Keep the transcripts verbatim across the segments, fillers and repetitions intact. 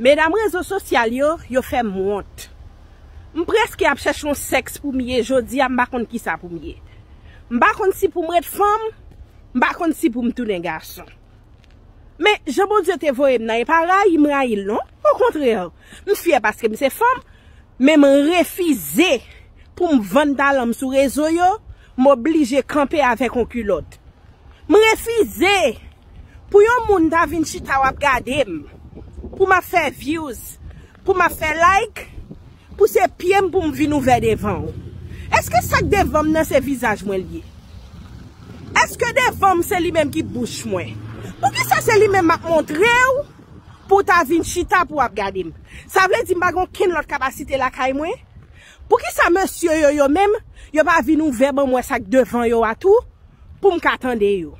Medam rezo sosyal yo, yo fè m wont. M prèske ap chèche yon sèks pou m ye jodi a, m pa konn kisa pou m ye. M pa konn si pou m ret fanm, m pa konn si pou m tounen gason. Men, jan Bondye te voye m nan, e pa rayi m rayi l non. Okontrè, m fyè paske m se fanm, men m refize pou m vann talan m sou rezo yo, m oblije kanpe avèk yon kilòt. M refize pou yon moun ta vin chita w ap gade m, pou m ap fè views, pou m ap fè like, pou se pye m pou m vin ouvè devan w. Èske sa k devan m nan se vizaj mwen l ye? Èske devan m se li menm ki bouch mwen? Poukisa se li menm m ap montre w pou w ta vin chita pou w ap gade m? Sa vle di m pa gen okenn lòt kapasite lakay mwen? Poukisa mesye yo, yo menm, yo pa vin ouvè ban mwen sa k devan yo a tou, pou m ka tande yo?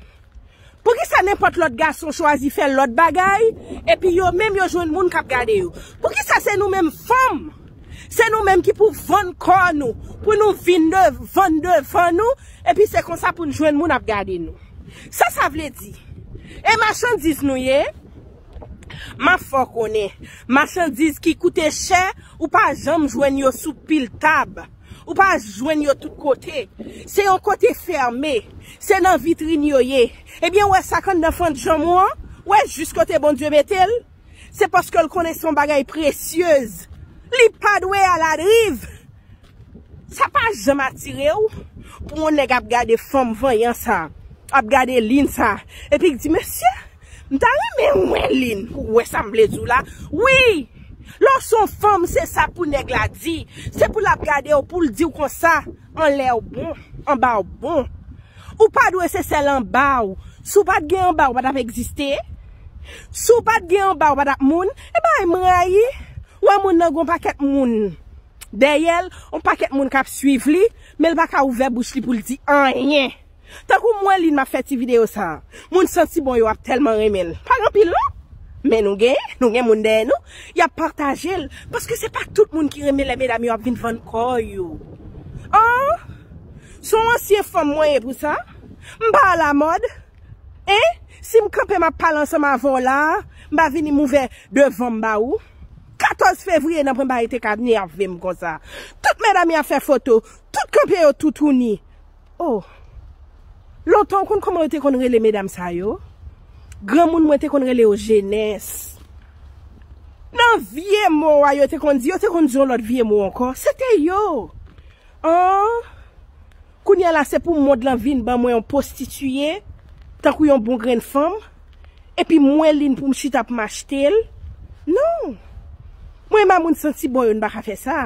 Poukisa nenpòt lòt gason chwazi fè lòt bagay, epi yo menm yo jwenn moun k ap gade yo? Poukisa se nou menm fanm, se nou menm ki pou vann kò nou, pou nou vin de, vann devan nou, epi se konsa pou n jwenn moun ap gade nou? Sa sa vle di? E machandiz nou ye? M ap fè w konnen, machandiz ki koute chè, ou pa janm jwenn yo sou pil tab. Ou pa jwenn yo tout kote. Se yon kote fèmen. Se nan vitrin yo ye. Ebyen, w wè sa k anndan fannjanm ou an? W wè jis kote Bondye mete l? Se paske l konnen se yon bagay presyez. Li pa dwe aladriv. Sa pa janm atire w pou yon nèg ap gade fanm vanyan sa, ap gade Lin sa, epi l di, "Mesye, m ta renmen wè Lin pou w wè sa m vle di w la." Wi, lè w se yon fanm, se sa pou nèg la di. Se pou l ap gade w, pou l di w konsa, anlè w bon, anba w bon. Ou pa dwe se sèl anba w. Si w pa t gen anba, ou pa t ap egziste. Si w pa t gen anba, ou pa t ap moun. E bagay m rayi. Wè moun nan gon pakèt moun dèyè l, yon pakèt moun k ap swiv li, men l pa ka ouvè bouch li pou l di anyen. Tankou mwen, Lin, m ap fè ti videyo sa a. Moun santi bon yo ap tèlman renmen l. Pa gen anpil non. Men nou gen, nou gen moun dèyè nou, y ap pataje l. Paske se pa tout moun ki renmen lè medam yo ap vin vann kò yo. An? Se yon ansyen fanm mwen ye pou sa. M pa alamòd. En? Si m kanpe m ap pale ansanm avè w la a, m pa vini m ouvè devan m ba ou. Katòz fevriye nan pwen bagay te ka nève m konsa. Tout medam y ap fè foto, tout kanpe yo toutouni. Oh! Lontan ou konn kòman yo te konn rele medam sa yo? Granmoun mwen te konn rele yo jenès. Nan vye mo a yo te konn di, yo te konn di yon lòt vye mo ankò. Se te yo. An? Kounye a la se pou mond lan vin ban mwen yon pwostitiye, tankou yon bon grenn fanm, epi mwen Lin pou m chita pou m achte l? Non! Mwen e mamoun santi bon yo n pa ka fè sa.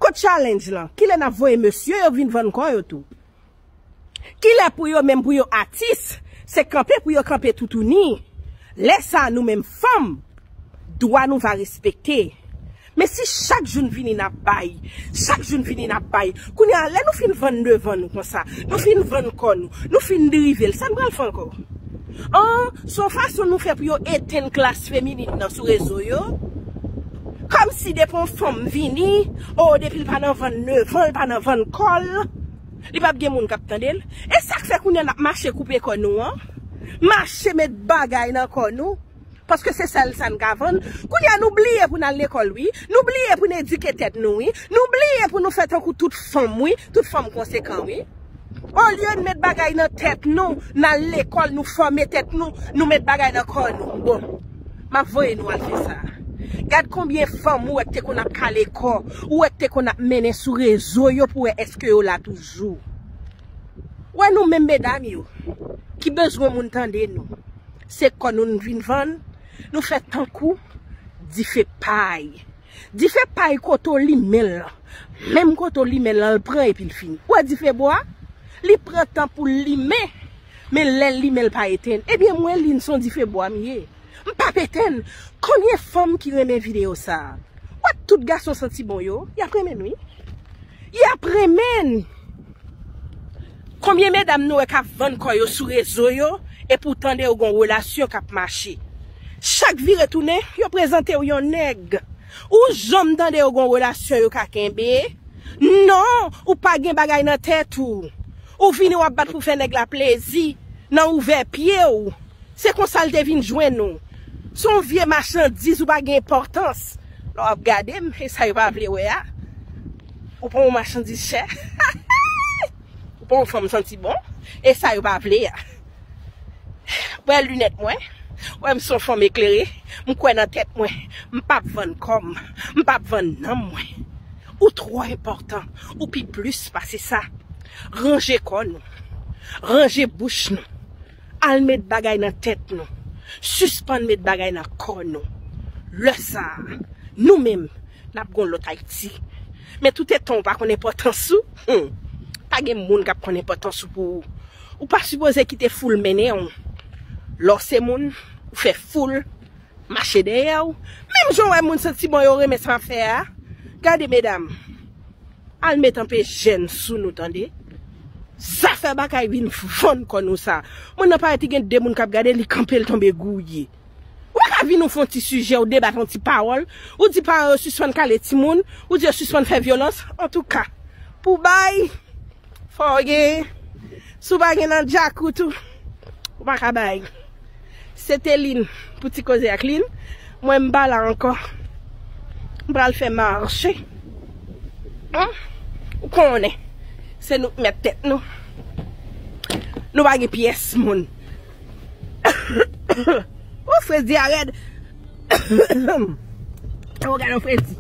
Kot challenge lan? Kilè n ap voye mesye yo vin vann kò yo tou? Kilè pou yo menm pou yo atis, se kanpe pou yo kanpe toutouni? Lè sa a nou menm fanm, dwa nou va respekte. Men si chak jou n vini n ap bay, chak jou n vini n ap bay, kounye a lè nou fin vann devan nou konsa, nou fin vann kò nou, nou fin drive l, sa n pral fè ankò? An, se yon fason nou fè pou yo etenn klas feminin nan sou rezo yo. Kòmsi depi yon fanm vini, o, depi l pa nan vann devan l, pa nan vann kò l, li p ap gen moun k ap tande l. E sa k fè kounye a n ap mache koupe kò nou an, mache met bagay nan kò nou, paske se sèl sa n ka vann. Kounye a nou bliye pou n al lekòl, wi. Nou bliye pou n edike tèt nou, wi. Nou bliye pou nou fè tankou tout fanm, wi. Tout fanm konsekan, wi. Olye n met bagay nan tèt nou, n al lekòl, nou fòme tèt nou, nou met bagay nan kò nou. Bon, m ap voye nou al fè sa. Gad konbyen fanm ou wè k te konn ap kale kò, ou wè k te konn ap mennen sou rezo yo pou wè èske yo la toujou. Wè nou menm medam yo, ki bezwen moun tande nou. Se kò nou n vin vann, nou fè tankou dife pay. Dife pay kote w limen l lan, menm kote w limen l lan, l pran epi l fini. Ou wè dife bwa? Li pran tan pou l limen, men lè l limen l pa etenn. Ebyen mwen Lin se yon dife bwa m ye. M p ap etenn. Konbyen fanm ki renmen videyo sa a? Ou wè tout gason santi bon yo, y ap renmen n wi. Y ap renmen n. Konbyen medam nou wè k ap vann kò yo sou rezo yo, epi w tande yo gon relasyon k ap mache? Chak vire tounen, yo prezante w yon nèg. Ou janm tande yo gon relasyon yo ka kenbe? Non, ou pa gen bagay nan tèt ou. Ou vini w ap bat pou fè nèg la plezi, nan ouvè pye w. Se konsa l te vin jwenn ou. Se yon vye machandiz, ou pa gen enpòtans. Lè w ap gade m, e sa yo pa vle wè a. Ou pa yon machandiz chè. Ou pa yon fanm santi bon, e sa yo pa vle a. Wè linèt mwen, wè m se yon fanm eklere, m kwè nan tèt mwen, m p ap vann kò m, m p ap vann nanm mwen. Ou twò enpòtan, ou pi plis pase sa. Ranje kò nou, ranje bouch nou, al met bagay nan tèt nou, sispann met bagay nan kò nou. Lè sa a, nou menm, n ap gon lòt Ayiti. Men toutetan ou pa konn enpòtans ou, hmm, pa gen moun k ap konn enpòtans ou pou ou. Ou pa sipoze kite foul mennen w. Lè w se moun, ou fè foul mache dèyè w. Menm jan w wè moun santi bon yo renmen sa w ap fè a. Gade medam, al met anpe jèn sou nou tande. Zafè bagay vin vann kò nou sa. Moun nan parèt li gen de moun k ap gade li kanpe l tonbe gouye. Ou pa ka vin ou fè yon ti sijè, ou debat yon ti pawòl, ou di paran yo sispann kale timoun, ou di yo sispann fè vyolans. Antouka, pou bay, fò w gen, si w pa gen nan djakout ou, ou pa ka bay. Se te Lin pou ti koze ak Lin. Mwen m pa la ankò. M pral fè mache. Hum? Ou konnen. Se nou k mèt tèt nou. Nou pa gen pyès moun. Ou fredi a rèd. Ou gade yon fredi.